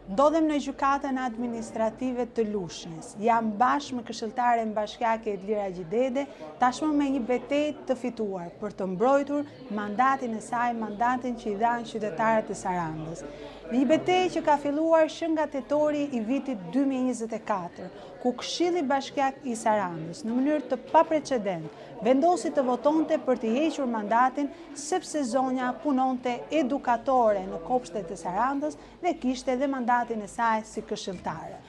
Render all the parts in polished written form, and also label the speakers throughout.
Speaker 1: Ndodhem në Gjykatën Administrative të Lushnjës. Jam bashkë me këshilltaren bashkiake Edlira Gjidede, tashmë me një betejë të fituar për të mbrojtur mandatin e saj, mandatin që i dhanë qytetarët e Sarandës. Në një betejë që ka filluar që nga tetori i vitit 2024, ku Këshilli Bashkiak i Sarandës, në mënyrë të paprecedentë, vendosi të votonte për t'i hequr mandatin sepse zonja punonte edukatore në kopshtet e Sarandës dhe kishte dhe mandatin e saj si këshilltare.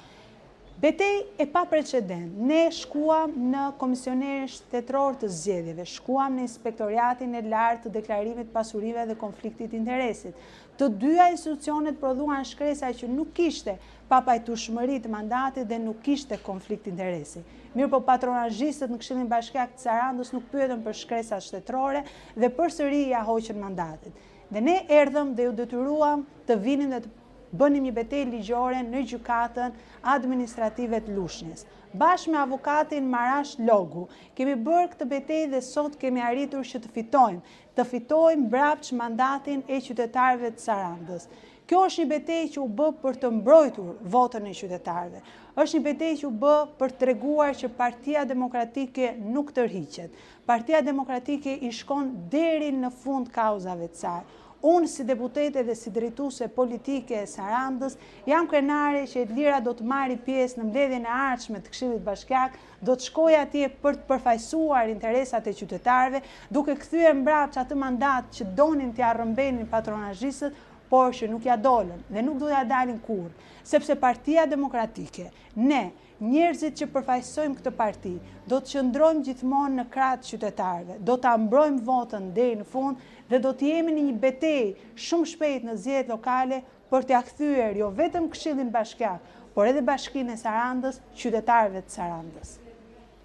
Speaker 1: Betejë e paprecedentë, ne shkuam në Komisionerin Shtetëror të Zgjedhjeve, shkuam në Inspektoriatin e Lartë të Deklarimit të Pasurive dhe Konfliktit të Interesit. Të dyja institucionet prodhuan shkresa që nuk kishte papajtueshmëri të mandatit dhe nuk kishte konflikt interesi. Mirëpo patronazhistët në Këshillin Bashkiak të Sarandës nuk pyetën për shkresat shtetërore dhe përsëri ia hoqën mandatin. Dhe ne erdhëm dhe u detyruam të vinim dhe të bënim një betejë ligjore në gjykatën administrative të Lushnjës. Bashkë me avokatin Marash Logu, kemi bërë këtë betejë dhe sot kemi arritur që të fitojmë, të fitojmë mbrapsht mandatin e qytetarëve të Sarandës. Kjo është një betejë që u bë për të mbrojtur votën e qytetarëve. Është një betejë që u bë për të treguar që Partia Demokratike nuk tërhiqet. Partia Demokratike i shkon deri në fund kauzave të saj. Unë si deputete dhe si drejtuese politike e Sarandës, jam krenare që Edlira do të marrë pjesë në mbledhjen e ardhshme të Këshillit Bashkiak, do të shkojë atje për të përfaqësuar interesat e qytetarëve, duke kthyer mbrapsht atë mandat që donin t'ia rrëmbenin patronazhistët, por që nuk ia dolën dhe nuk do t'ia dalin kurrë, sepse Partia Demokratike, ne, Njerëzit që përfaqësojmë këtë parti, do të qëndrojmë gjithmonë në krah të qytetarëve, do ta mbrojmë votën deri në fund dhe do të jemi në një betejë shumë shpejt në zgjedhjet lokale për t'ia kthyer jo vetëm Këshillin Bashkiak, por edhe Bashkinë e Sarandës qytetarëve të Sarandës.